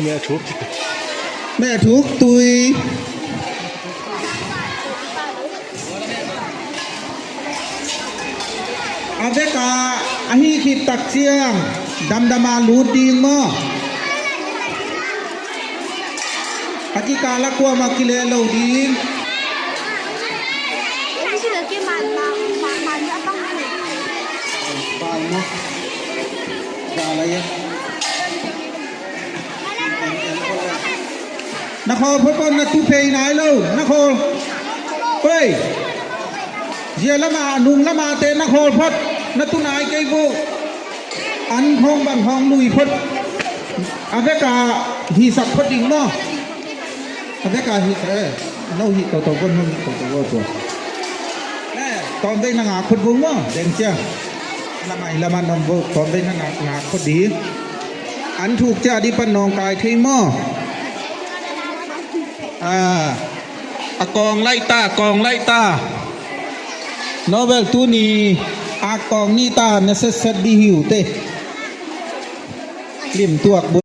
ແມ່ທຸກ ແມ່ທຸກຕຸຍ ອາເວກາ ອະຫິຄິດຕັກຈຽງ ດຳດຳມາລູດດີງມໍ ອາກິກາລະກົວມາກິເລໂລດີງ ນະຄອນພະນົມນະຕຸເພຍນາຍໂລ ນະຄອນ ເອີຍ ເຢຍລະມານຸງລະມາເຕນະຄອນພະ ນະຕຸນາຍໄກໂວ ອັນຮອງບັງຮອງລຸຍພະ ອາເວກາ ຮີສັກພະດິງເນາະ ອາເວກາ ຮີ ເອີ ເນາະ ຮີໂຕໂຕຄົນ ເນາະ ຮີໂຕໂຕໂຕ ແມ່ ຕອນໄດ້ນະງາຄົນວົງເນາະ ແດງເຈ້ຍ ລະໄມລະມານອມໂວ ຕອນໄດ້ນະງາ ງາຄົນດີ ອັນທຸກຈາດີປະນອງກາຍເທມໍ ອາ ອາກອງໄລຕາ ກອງໄລຕາ ໂນເວລຕູນີ ອາກອງນີຕາ ເນເຊສເຊັດດີຫິວເຕ ລິມຕວກບຸ